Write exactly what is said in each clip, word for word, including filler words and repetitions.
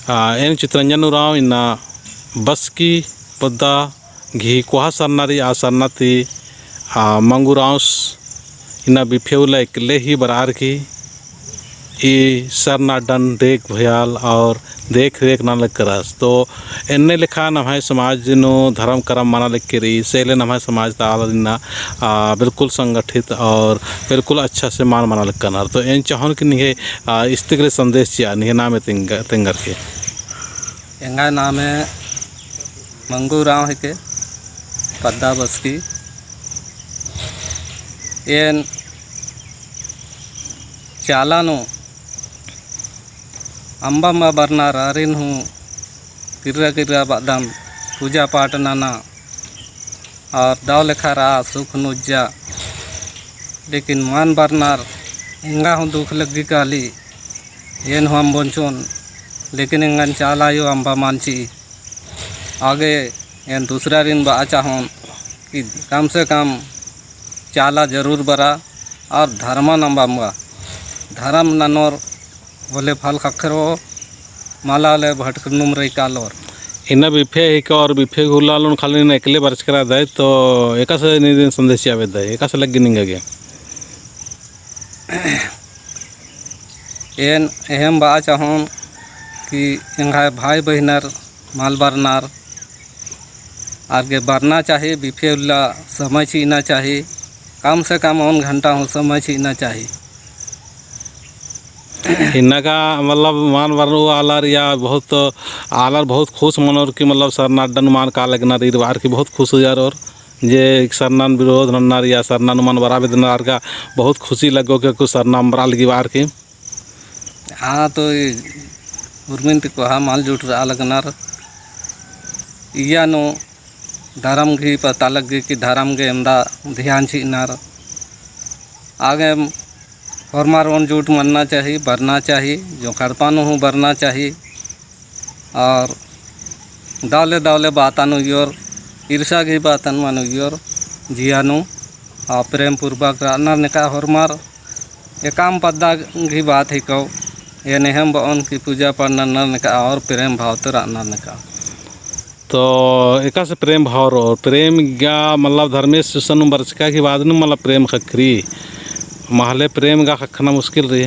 आ, एन चितरंजन उराँव इन्ना बसकी पद्दा गही कोहा सरना रई, आ सरना ती, आ, मंगू उराँवस इन्ना बिफे उल्ला एकले ही बरअर की ई सरना अड्डन देखभाल और देख रेख नना लगरस। तो एन्ने लेखा नम्है समाज नू धरम करम मना लग्गी रई, से ले नम्है समाज ता आलर इन्ना, आ, बिल्कुल संगठित और बिल्कुल अच्छा से मान मना लग्गनर। तो एन चाहोन कि निंग्है, आ, इस्तिकले संदेश चिआ, निंग्है नामे तेंग-, तेंगर के। एंग्है नामे मंगू उराँव हिके, पद्दा बसकी। एन चाला नू अम्बा अम्बा बरनर आरिन हूँ किर्रा किर्रा बअदन पूजा पाठ नना और दव लेखा रआ सुख नुज्जा। लेकिन मल बरनर एंगा हूँ दुख लग्गी काली, एन हूँ अम्बोन चिओन, लेकिन एंगन चाला अयो अम्बा मल चिई। आगे एन दूसरारिन बआ चाहोन कि कम से कम चाला जरूर बरआ और धर्मन अम्बा अम्बा। धर्म ननोर होले फल ख़क्खरो, मला होले भटकनुम रई कालोर। इन्ना बिफे हिके और बिफे उल्ला नू खाली इन्ना एकले बरचका रअदय, तो एकासे नीन संदेश चिआ बेद्दय, एकासे लग्गी निंगा गे? एन एहम बआ चाहोन कि एंग्है भाई बहिनर मल बरनर, आर गे बरना चाही, बिफे उल्ला समय चिअना चाही, कम से कम ओन घंटा हूँ समय चिअना चाही। इन्ना गा मतलब मल बरनर आलर या बहुत, आलर बहुत खुश मनोर कि मतलब सरना अड्डा नू मल काला लगनर ईर बअर की बहुत खुश उइयर और जे सरनन विरोध नन्नर या सरना नू मल बरआ बेद्दनर आर गा बहुत खुशी लग्गो कि अक्कु सरना मल बरआ लगी बअर की। हाँ, तो ई उर्मिन ती कोहा मल जुटरआ लगनर। इया नू धरम गही पता लग्गी कि धरम गे एवंदा ध्यान चिअनर। आगे होरमर ओन जुट मन्ना चाही, बरना चाही, जोंख़ एड़पा नू हूँ बरना चाही। और दव ले दव ले बातन उइयोर, ईर्षा गही बातन मल उइयोर, जिया नू, आ, प्रेम पूर्वक रअनर नेका होरमर, एकअम पद्दा गही बात हिकौ, एन एहम बओन कि पूजा पाठ नन्नर नेका और प्रेम भाव ती रअनर नेका। तो एकासे प्रेम भाव रओ, प्रेम गा मतलब धर्मेस गुसन बरचका की बाद नू मतलब प्रेम ख़क्खरी, महले प्रेम गा ख़क्खना मुश्किल रई।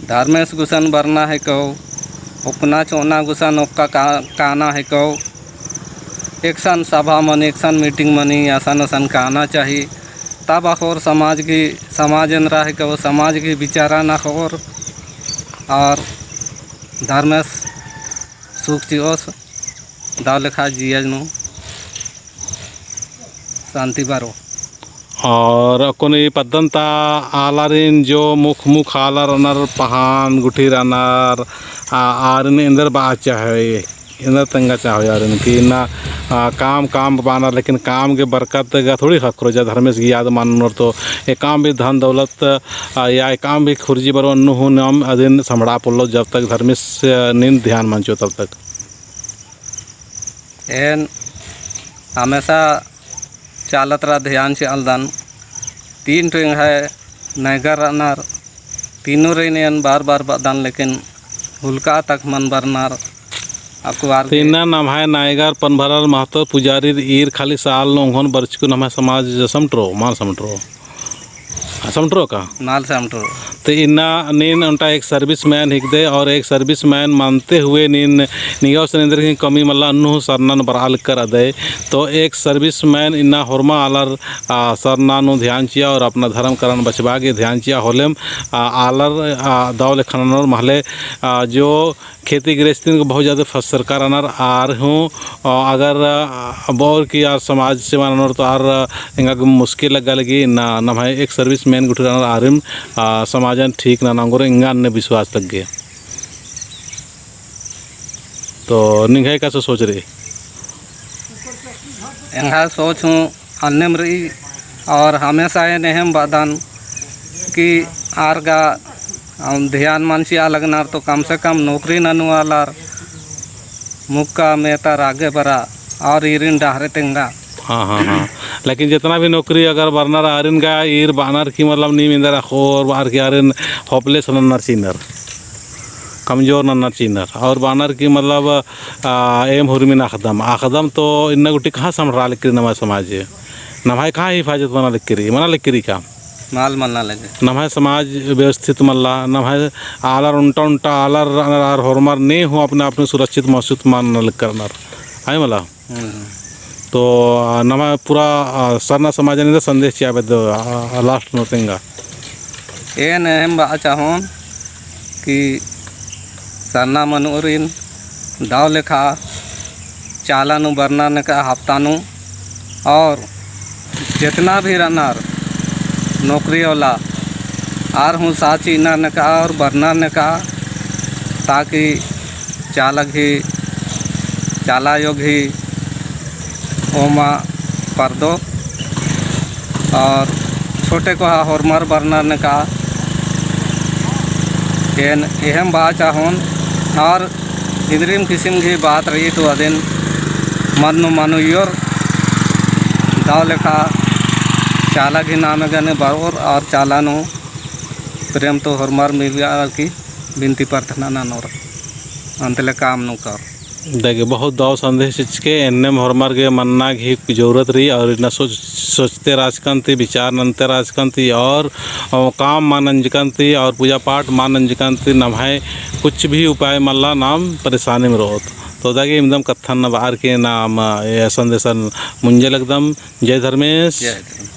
धर्मेस गुसन बरना हेकौ, ओक्कना चोअना गुसन ओक्का का-, काना हेकौ, एकसन सभा मनी, एकसन meeting मनी, असन असन काना चाही। तब अख़ोर समाज गही, समाज एन्दरा हेकौ, समाज गही बिचारन अख़ोर और धर्मेस सुख चिओस। दव लेखा जिया नू शांति बरओ। और अक्कुन ई पद्दन ता आलारिन जो मुख मुख आलर रअनर पहान गुट्ठी रअनर, आ, आरिन एन्देर बआ चाहे, एन्देर तेंगा चाहे आरिन कि इन्ना, आ, काम काम बअनर, लेकिन काम गे बरकत गा थोड़ी ख़क्खरो जा धर्मेस गही याद मल ननोर तो एकअम भी धन दौलत, आ, या एकअम भी खुर्जी बरओ अन्नु हूँ नाम अदिन सम्हड़ा पोल्लो जब तक धर्मेस, आ, नीन ध्यान मल चिओ तब तक। एन हमेशा चाला तरा ध्यान चिआलदन। तीन ठो एंग्है नैगर रअनर, तीनोरिन एन बार बार बअदन, लेकिन हुलका तक मल बरनर। अक्कु आर गे इन्ना नम्है नैगर पनभरर महतो पुजारीर ईर खाली साल नू ओंघोन बरचकु नम्है समाज समटरो, मल समटरो। आ, समटरो का? मल समटरो। तो इन्ना नीन ओन्टा एक serviceman हिकदय और एक serviceman मानते हुए नीन निंगा गुसन एन्देर गही कमी मल्ला अन्नु हूँ सरना नू बरआ लक्कर अदय। तो एक serviceman इन्ना होरमा आलर, आ, सरना नू ध्यान चिआ और अपना धर्म करम बचाबआ गे ध्यान चिआ होलेम, आ, आलर, आ, दव लेखा ननोर महले, आ, जो खेती गृहस्थी नू बहुत ज्यादा फसरका रअनर आर हूँ, अ, अगर, अ, बओर की आर समाज सेवा ननोर तो आर, अ, एंगा गे मुश्किल लग्गा लगी ना, नम्है एक serviceman गुट्ठी रअनर आरिम, अ, समाजन ठीक नना ओंगोर एंगा अन्ने विश्वास लग्गे। तो निंग्है एकासे सोच रई? एंग्है सोच हूँ अन्नेम रई और हमेशा एन एहम बअदन कि आर गा, अम, ध्यान मल चिआ लगनर तो कम से कम नौकरी ननु आलर मुक्का मेतर आगे बरआ और ईरिन डहरे तेंगा। हाँ, हाँ, हाँ। लेकिन जितना भी नौकरी अगर बरनर आरिन गा ईर बअनर की मतलब नीम एन्देर अख़ोर बअर की आरिन hopeless नन्नर चिअनर। कमजोर नन्नर चिअनर। और बअनर कि मतलब, आ, एम हुरमिन अख़दम, अख़दम तो इन्ना गूटी कहाँ संभरा लगी नम्है समाज? नम्है कहाँ हिफाजत मना लगी, मना लगी का? माल मना लगी। नम्है समाज व्यवस्थित मल्ला, नम्है आलर ओन्टा ओन्टा आलर रअनर, आर होरमर ने हूँ अपने आप नू सुरक्षित महसूस मना लगी करनर। है मला? हम्म। तो, आ, नम्है पूरा, आ, सरना समाजन एन्देर संदेश चिआ बेद्दो, आ, आ, last नू तेंगा। एन एम बआ चाहोन कि सरना मनुरिन दव लेखा चाला नू बरनर नेका हफ्ता नू, और जेतना भी रअनर नौकरी वाला आर हूँ साथ चिअनर नेका और बरनर नेका, ताकि चाला गही, चाला आयो गही ओमा परदो और छोटे कोहा होरमर बरनर नेका एन एहम बआ चाहोन। और इन्द्रिम किसिम गही बात रई तो अदिन मन्नु मनुइयोर दव लेखा चाला गही नामे गने बरओर और चाला नू प्रेम तो होरमर मिलआ की बिनती प्रार्थना ननोर। अंतले काम नू कर। देखिए, बहुत दव संदेश चिच्चके, एन्नेम होरमर गे मन्ना गही जरूरत रई और इन्ना सोच, सोचते रहचकन ती, विचार नन्ते रहचकन ती और, अ, काम मा नंजकन ती और पूजा पाठ मा नंजकन ती नम्है कुछ भी उपाय मल्ला, नाम परेशानी में रओत। तो दगे इमदम कत्थन बअर की नाम, अ, ए संदेशन मुंजे लगदम। जय धर्मेश। जय धर्मेश।